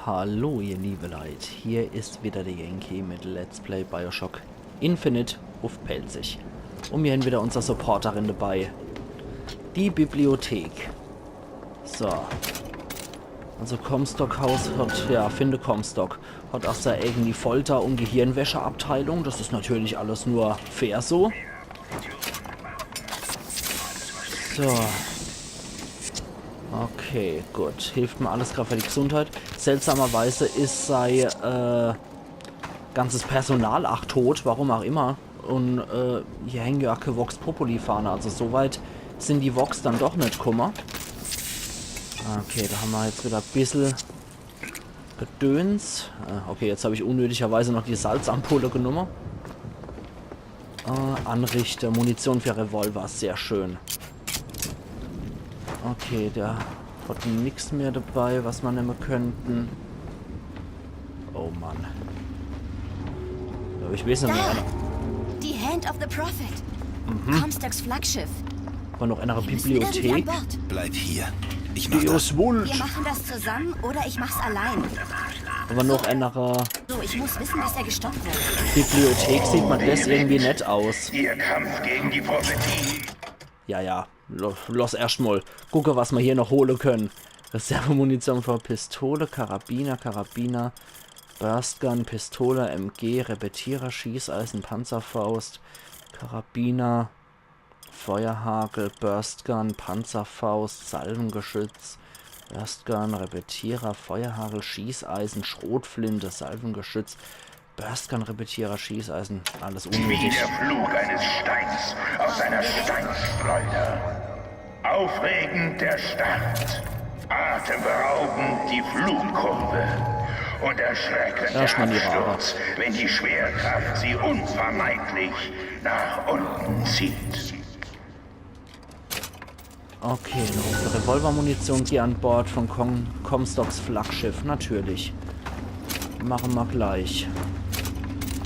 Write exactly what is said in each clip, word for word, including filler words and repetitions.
Hallo ihr liebe Leit, hier is wieder de Yankee mit Let's Play BioShock Infinite uff Pälzisch. Un mir hän wieder unser Supporterin dabei. Die Bibliothek. So. Also Comstock Haus hat, ja, finde Comstock. Hat ach sei eigeni Folter- un Gehirnwäscheabteilung. Das is natürlich alles nur fair so. So. Okay, gut. Hilft mir alles grad für die Gesundheit. Seltsamerweise is sei, äh, ganzes Personal ach tot, warum ach immer. Un, äh, hier hänge ja ach kä Vox Populi Fahne. Also so weit sin die Vox dann doch net kumme. Okay, da hammer jetzt wieder bissel Gedöns. Äh, okay, jetzt hab ich unnötigerweise noch die Salzampulle genumme. Äh, Anrichter, Munition für Revolver, sehr schön. Okay, der hat nix mehr dabei, was mer nemme könnten. Oh Mann. Ja, ich weiß net mehr. Da! Die Hand of the Prophet. Comstocks Flaggschiff. War noch eine Wir müssen irgendwie an Bibliothek. Bord. Bleib hier. Ich mach das. Deus Vult. Wir machen das zusammen oder ich mach's allein. Aber noch eine So, ich muss wissen, dass er gestoppt wird. Bibliothek, sieht mer das irgendwie nett aus. Ihr Kampf gegen die Prophetie. Ja, ja, lo- los erscht mal. Gucke, was mer hier noch hole können. Reservemunition für Pistole, Karabiner, Karabiner, Burstgun, Pistole, M G, Repetierer, Schießeisen, Panzerfaust, Karabiner, Feuerhagel, Burstgun, Panzerfaust, Salvengeschütz, Burstgun, Repetierer, Feuerhagel, Schießeisen, Schrotflinte, Salvengeschütz, Burstgun, Repetierer, Schießeisen, alles Wie unnötig. Der Flug eines Steins aus einer Steinschleuder. Aufregend der Start. Atemberaubend die Flugkurve. Und erschreckend der Erstmal die Raucher. Absturz, wenn die Schwerkraft sie unvermeidlich nach unten zieht. Okay, noch Revolvermunition hier an Bord von Com Comstocks Flaggschiff, natürlich. Mache mer gleich.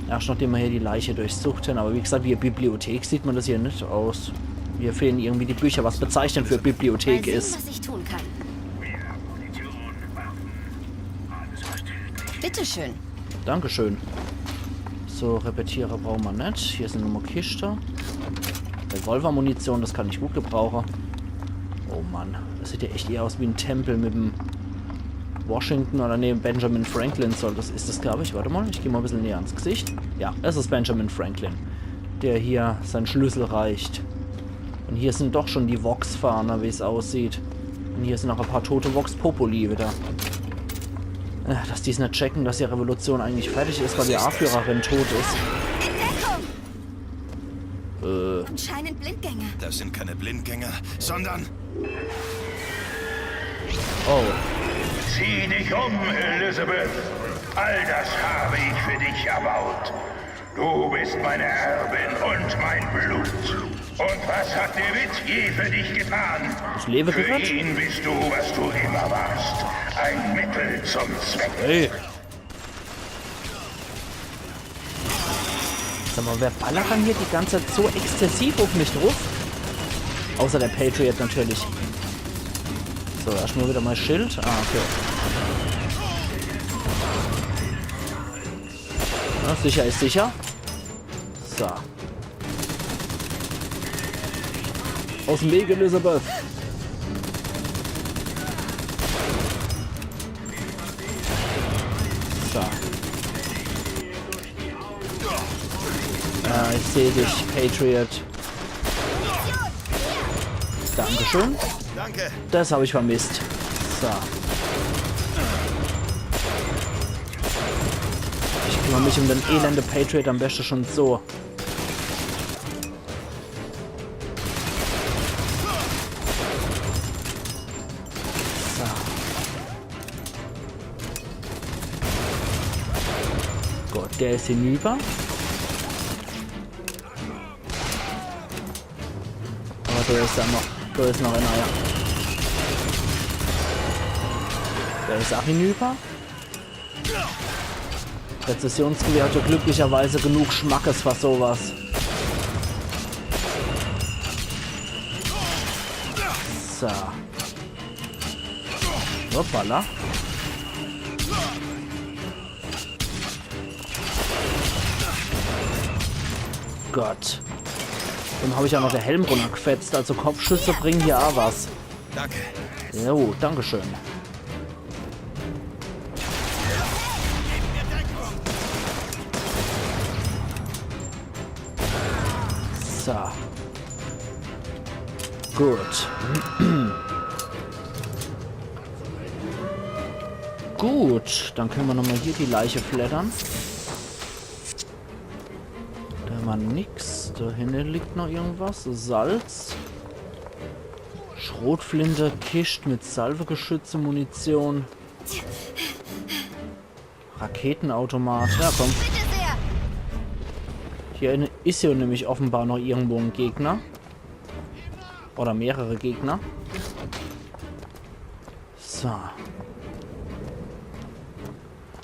Erscht nachdem mer hier die Leiche durchsucht hän. Aber wie gesagt, wie Bibliothek sieht mer das hier net aus. Mir fehlen irgendwie die Bücher, was bezeichnend für Bibliothek Mal sehen, is. Was ich tun kann. Bitteschön. Dankeschön. So, Repetierer brauche mer net. Hier sin nochmal Kiste. Revolvermunition, das kann ich gut gebrauche. Oh Mann, das sieht ja echt eher aus wie en Tempel mit em Washington oder, nee, Benjamin Franklin soll das, is das, glaub ich. Warte mal, ich geh mal bissel näher ans Gesicht. Ja, es is Benjamin Franklin, der hier sein Schlüssel reicht. Un hier sin doch schon die Vox-Fahne, wie's aussieht. Un hier sin noch e paar tote Vox Populi wieder. Äh, dass die's net checken, dass die Revolution eigentlich fertig is, weil die Anführerin tot is. In Deckung! Äh, Anscheinend Blindgänger. Das sind keine Blindgänger, sondern oh. Sieh dich um, Elizabeth. All das habe ich für dich erbaut. Du bist meine Erbin und mein Blut. Und was hat David je für dich getan? Das Leben Für gerettet? Ihn bist du, was du immer warst. Ein Mittel zum Zweck. Hey. Sag mal, wer ballert dann hier die ganze Zeit so exzessiv auf mich drauf? Außer der Patriot natürlich. So, erstmal wieder mal Schild. Ah, okay. Ja, sicher is sicher. So. Aus dem Weg, Elizabeth. So. Ja, ich seh dich, Patriot. Dankeschön. Danke. Das hab ich vermisst. So. Ich kümmer mich um den elende Patriot am besten schon so. So. Gut, der is hinüber. Aber da is ja noch, da is noch einer, ja. Der is auch hinüber. Präzisionsgewehr hat ja glücklicherweise genug Schmackes für sowas. So. Hoppala. Gott. Dann hab ich ja noch de Helm runnergefetzt, also Kopfschüsse bringen hier aa was. Danke. Jo, dankeschön. So. Gut. Gut, dann könne mer nochmal hier die Leiche fleddern. Do hämmer nix. Do hinne liegt noch irgendwas. Salz. Schrotflinte, Kischt mit Salvegeschütze, Munition. Raketenautomat. Ja, komm. Bitte sehr. Hier in-, is jo nämlich offenbar noch irgendwo en Gegner. Oder mehrere Gegner. So.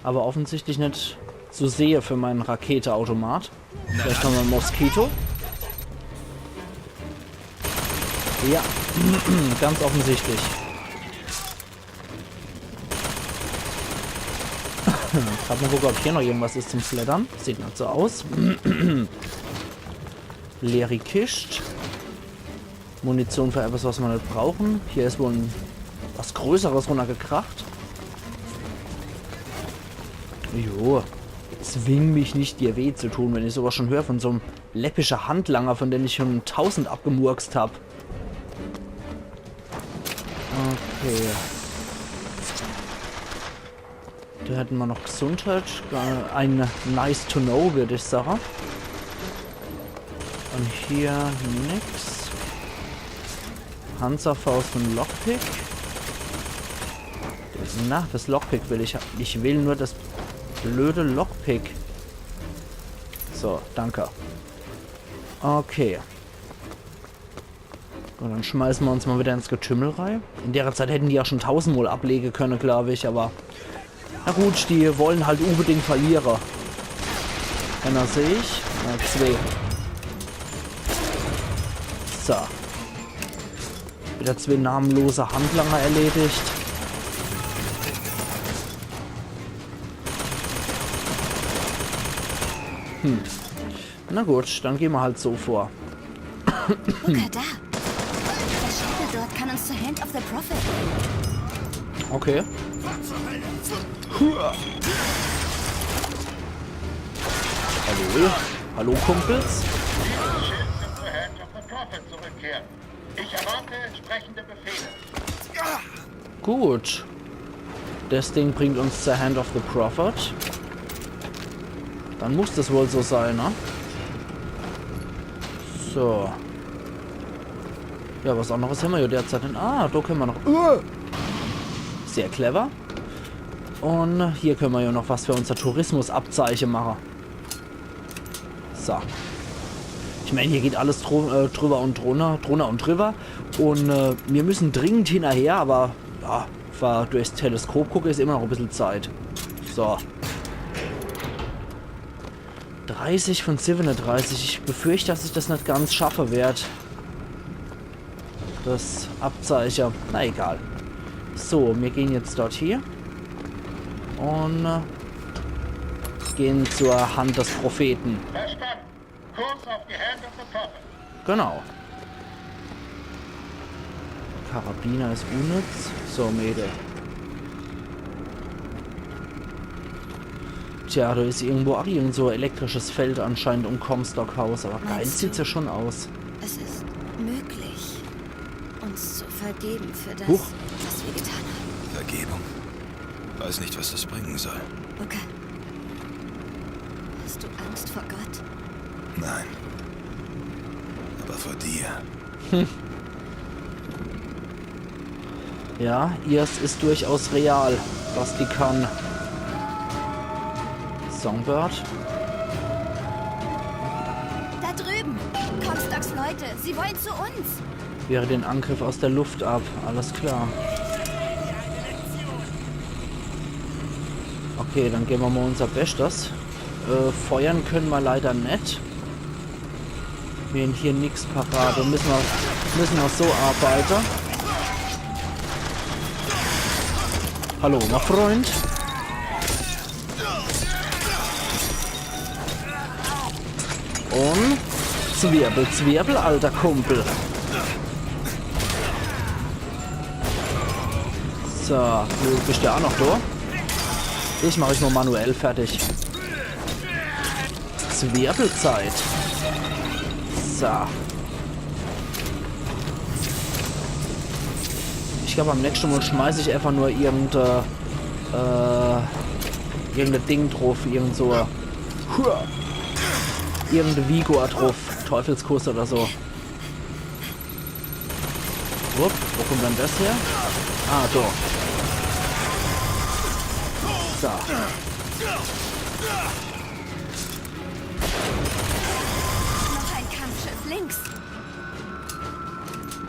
Aber offensichtlich net zu sehe für meinen Raketeautomat. Vielleicht nochmal Moskito. Ja, ganz offensichtlich. Grad mal gucke, ob hier noch irgendwas is zum Fleddern. Sieht net so aus. Leere Kischt. Munition für etwas, was mer net brauchen. Hier is wohl en, was Größeres runnergekracht. Jo, zwing mich net, dir weh zu tun, wenn ich sowas schon hör von so'm läppische Handlanger, von dem ich schon tausend abgemurkst hab. Okay. Do hätte mer noch Gesundheit. Äh, ein nice to know, würd ich sage. Und hier nix. Panzerfaust und Lockpick. Na, das Lockpick will ich. Ich will nur das blöde Lockpick. So, danke. Okay. Und dann schmeißen wir uns mal wieder ins Getümmel rein. In der Zeit hätten die ja schon tausendmal ablegen können, glaub ich, aber na gut, die wollen halt unbedingt verlieren. Einer sehe ich. Ja, zwei. So. Wieder zwei namenlose Handlanger erledigt. Hm. Na gut, dann gehen wir halt so vor. Guck da. Das Schild dort kann uns zur Hand of the Prophet bringen. Okay. Hallo? Hallo, Kumpels? Dieses Schild wird zur Hand of the Prophet zurückkehren. Ich erwarte entsprechende Befehle. Gut. Das Ding bringt uns zur Hand of the Prophet. Dann muss das wohl so sein, ne? So. Ja, was anderes haben wir ja derzeit nicht. Ah, da können wir noch. Uh! Sehr clever. Und hier können wir ja noch was für unser Tourismusabzeichen machen. So. Ich meine, hier geht alles dru äh, drüber und drunter, drunter und drüber. Und äh, wir müssen dringend hinterher, aber ja, für durchs Teleskop gucken ist immer noch ein bisschen Zeit. So. dreißig von siebenunddreißig. Ich befürchte, dass ich das nicht ganz schaffen werde. Das Abzeichen. Na egal. So, wir gehen jetzt dort hier. Und äh, gehen zur Hand des Propheten. Verstanden. Kurs auf die Hand of the Prophet. Genau. Karabiner ist unnütz. So, Mädel. Tja, da ist irgendwo auch irgend so elektrisches Feld anscheinend um Comstock House, aber geil sieht's ja schon aus. Es ist möglich, uns zu vergeben für das, Huch. Was wir getan haben. Vergebung? Weiß nicht, was das bringen soll. Okay. Hast du Angst vor Gott? Nein. Aber vor dir. Ja, ihrs ist durchaus real, was die kann. Songbird? Da drüben! Comstocks Leute, sie wollen zu uns! Wehre den Angriff aus der Luft ab, alles klar. Okay, dann geben wir mal unser Bestes. Äh, feuern können wir leider nicht. Wir haben hier nix parat. Da müssen wir, müssen wir so arbeiten. Hallo, mein Freund. Und Zwirbel, Zwirbel, alter Kumpel. So, du bist ja auch noch da. Ich mach euch nur manuell fertig. Zwirbelzeit. So. Ich glaub, beim nächsten Mal schmeiß ich einfach nur irgend, äh, äh, irgendein Ding drauf, irgend so, hua, irgendein Vigor drauf, Teufelskuss oder so. Wupp, wo kommt dann das her? Ah, da. So. Noch ein Kampfschiff links.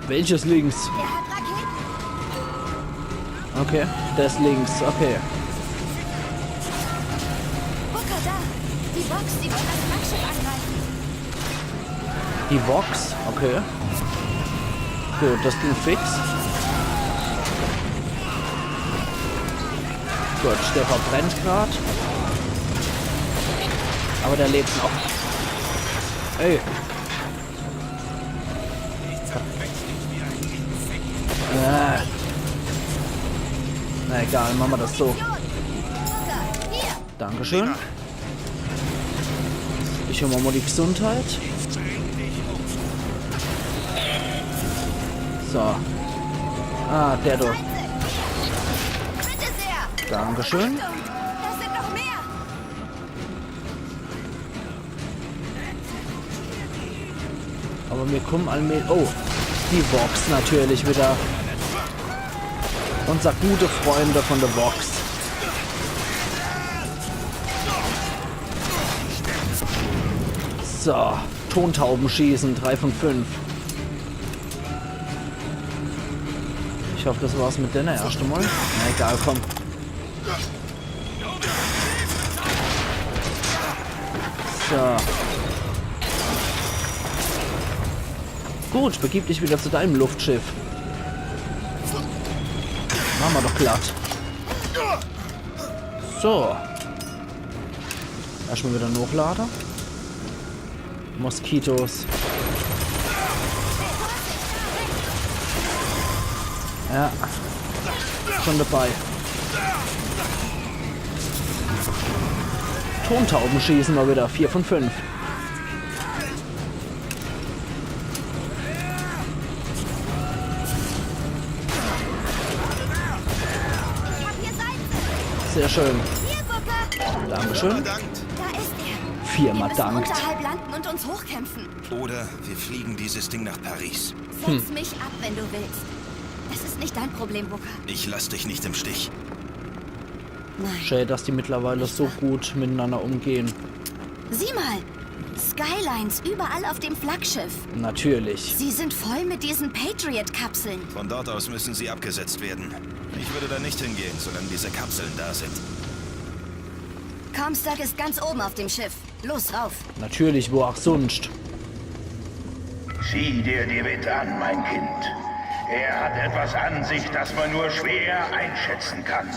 Welches links? Der hat Raketen. Okay, das links, okay. Booker, da. Die Vox, die wollen das Flaggschiff angreifen. Die Vox, okay. Gut, das ging fix. Gut, der verbrennt grad. Aber der lebt noch. Ey. Äh. Na egal, machen wir das so. Booker, hier. Dankeschön. Ich hol mal die Gesundheit. So. Ah, der da. Bitte sehr. Dankeschön. Achtung, da sind noch mehr. Aber mir kommen allmählich... Oh, die Vox natürlich wieder. Unser gute Freunde von der Vox. So, Tontauben schießen, drei von fünf. Ich hoffe, das war's mit denen erst einmal. Na egal, komm. So. Gut, begib dich wieder zu deinem Luftschiff. Machen wir doch glatt. So. Erstmal wieder nochlade. Moskitos. Ja. Schon dabei. Tontauben schießen mal wieder. Vier von fünf. Ich hab hier Seiten. Sehr schön. Hier, Booker. Dankeschön. Dankt. Da ist er. Viermal Wir müssen dankt. Unterhalb landen und uns hochkämpfen. Oder wir fliegen dieses Ding nach Paris. Setz mich ab, wenn du willst. Das ist nicht dein Problem, Booker. Ich lass dich nicht im Stich. Nein. Schön, dass die mittlerweile so gut miteinander umgehen. Sieh mal. Skylines überall auf dem Flaggschiff. Natürlich. Sie sind voll mit diesen Patriot-Kapseln. Von dort aus müssen sie abgesetzt werden. Ich würde da nicht hingehen, solange diese Kapseln da sind. Comstock ist ganz oben auf dem Schiff. Los, rauf. Natürlich, wo auch sonst. Sieh dir DeWitt an, mein Kind. Er hat etwas an sich, das man nur schwer einschätzen kann.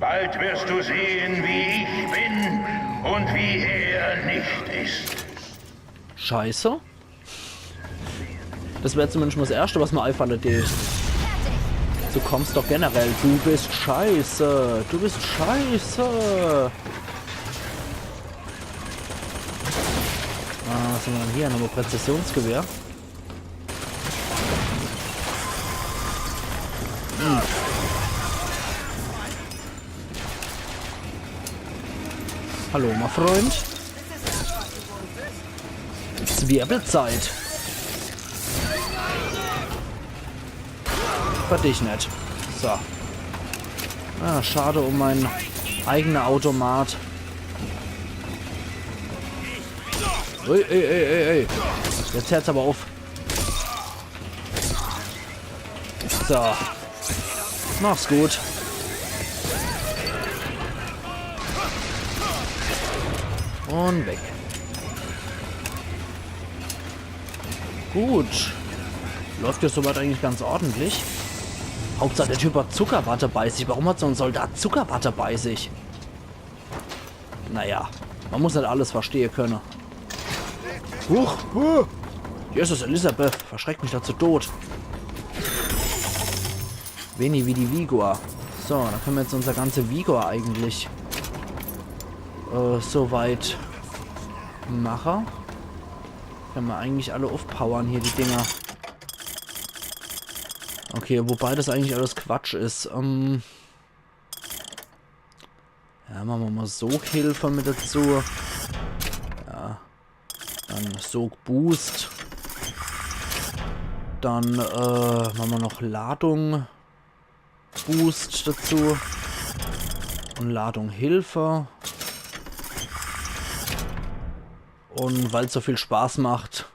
Bald wirst du sehen, wie ich bin und wie er nicht ist. Scheiße. Das wäre zumindest mal das Erste, was mir einfällt, die. Du kommst doch generell. Du bist scheiße. Du bist scheiße. Ah, was haben wir denn hier? Nochmal Präzisionsgewehr. Hm. Hallo, mein Freund. Zwirbelzeit. Für dich net. So. Ah, schade um mein eigener Automat. Ui, ui, ui, ui, ui. Jetzt hört's aber auf. So. Mach's gut. Und weg. Gut. Läuft ja soweit eigentlich ganz ordentlich. Hauptsache der Typ hat Zuckerwatte bei sich. Warum hat so ein Soldat Zuckerwatte bei sich? Naja, man muss halt alles verstehen können. Huch! Huh. Jesus, Elizabeth, verschreck mich do zu Tod. Wenig wie die Vigor. So, do könne mer jetzt unser ganze Vigor eigentlich, äh, so weit mache. Könne mer eigentlich alle uffpowere hier, die Dinger. Okay, wobei das eigentlich alles Quatsch is. Ähm, ja, mache mer mol Soghilfe mit dazu. Ja. Dann Sog Boost. Dann, äh, mache mer noch Ladung Boost dazu. Und Ladung Hilfe. Und weil's so viel Spaß macht,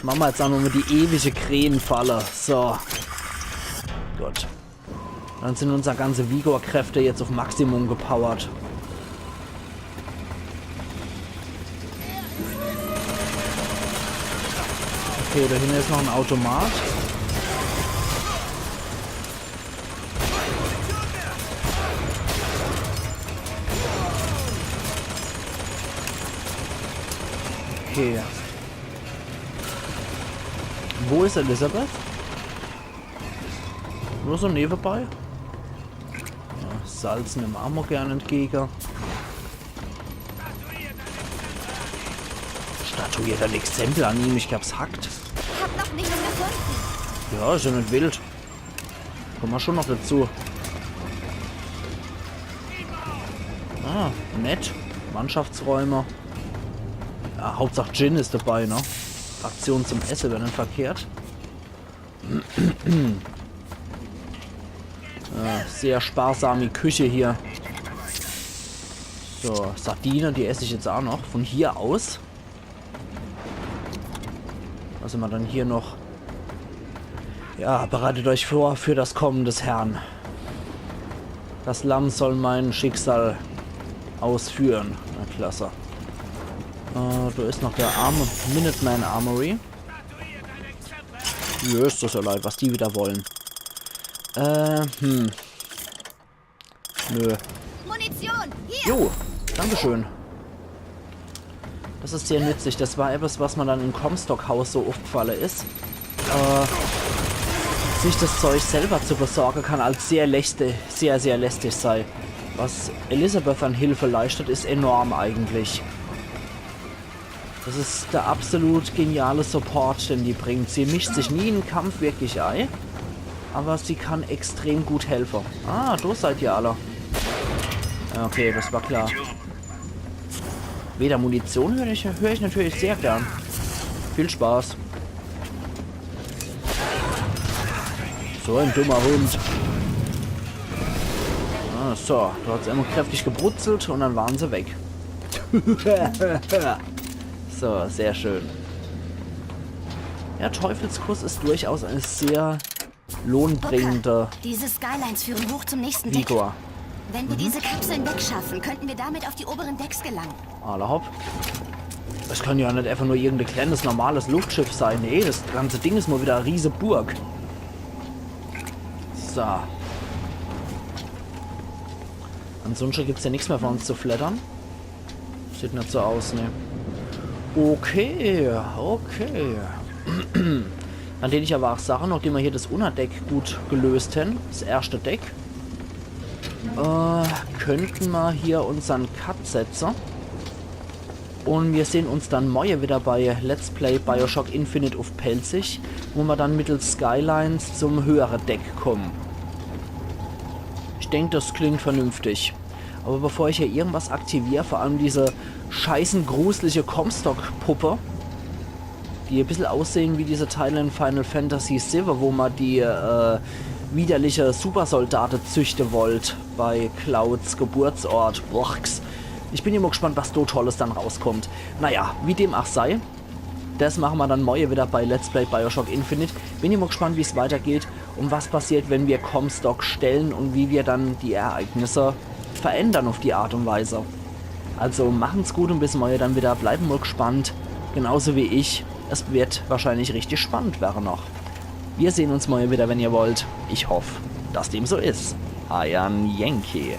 mache mer jetzt aa nochmol die ewige Krähenfalle. So. Gut. Dann sin unser ganze Vigor-Kräfte jetzt uff Maximum gepowert. Okay, do hinne is noch en Automat. Okay. Wo is Elizabeth? Nur so newebei? Ja, Salz nemme mer aa mol gern entgege. Statuiert ein Exempel an ihm, ich glaab's hackt. Hab noch nichts gefunden. Ja, is ja net wild. Komme mer schon noch dazu. Ah, nett. Mannschaftsräume. Ja, Hauptsach Gin is dabei, ne? Ration zum Esse wär net verkehrt. Äh, sehr sparsame Küche hier. So, Sardine, die ess ich jetzt aa noch. Von hier aus. Was hämmer dann hier noch? Ja, bereitet euch vor für das Kommen des Herrn. Das Lamm soll mein Schicksal ausführen. Na klasse. Äh, do is noch der Arm Minuteman Armory. Mir is das jo leid, was die wieder wollen. Äh, hm. Nö. Munition! Hier! Jo, dankeschön. Das is sehr nützlich. Das war etwas, was mer dann im Comstock-Haus so uffgefalle is. Äh, sich das Zeug selber zu besorge, kann als sehr lästig, sehr, sehr lästig sei. Was Elizabeth an Hilfe leistet, is enorm eigentlich. Das is der absolut geniale Support, den die bringt. Sie mischt sich nie in den Kampf wirklich ei, aber sie kann extrem gut helfe. Ah, do seid ihr alle. Ja, okay, das war klar. Wieder Munition hör ich, hör ich natürlich sehr gern. Viel Spaß. So ein dummer Hund. Ah, so, do hat's immer kräftig gebrutzelt und dann waren se weg. So, sehr schön. Ja, Teufelskuss is durchaus eine sehr lohnbringende Diese Skylines führen hoch zum nächsten Deck. Vigor. Wenn wir diese Kapseln wegschaffen, könnten wir damit auf die oberen Decks gelangen. Alla hopp. Das kann ja net einfach nur irgendein kleines, normales Luftschiff sein. Nee, das ganze Ding is mal wieder e riese Burg. So. Ansonsten gibt's ja nix mehr für uns zu fleddern. Sieht net so aus, ne. Okay, okay. Dann tät ich aber auch sage, nachdem mer hier das Unnerdeck gut gelöst hen, das erschte Deck, äh, könnten mer hier unsern Cut setze. Und mir sehen uns dann morje wieder bei Let's Play Bioshock Infinite uff Pälzisch, wo mer dann mittels Skylines zum höhere Deck kommen. Ich denk, das klingt vernünftig. Aber bevor ich hier irgendwas aktivier, vor allem diese scheißen grusliche Comstock-Puppe, die e bissel aussehen wie diese Teile in Final Fantasy siwwe, wo mer die, äh, widerliche Supersoldate züchte wollt bei Clouds Geburtsort, Borks. Ich bin immer gespannt, was do Tolles dann rauskommt. Naja, wie dem auch sei, das mache mer dann morje wieder bei Let's Play Bioshock Infinite. Bin immer gespannt, wie's weitergeht und was passiert, wenn mer Comstock stellen und wie mer dann die Ereignisse verändern auf die Art und Weise. Also machen's gut und bis morje dann wieder. Bleiben mal gespannt, genauso wie ich. Es wird wahrscheinlich richtig spannend werden noch. Wir sehen uns morje wieder, wenn ihr wollt. Ich hoff, dass dem so is. Eiern Yankee.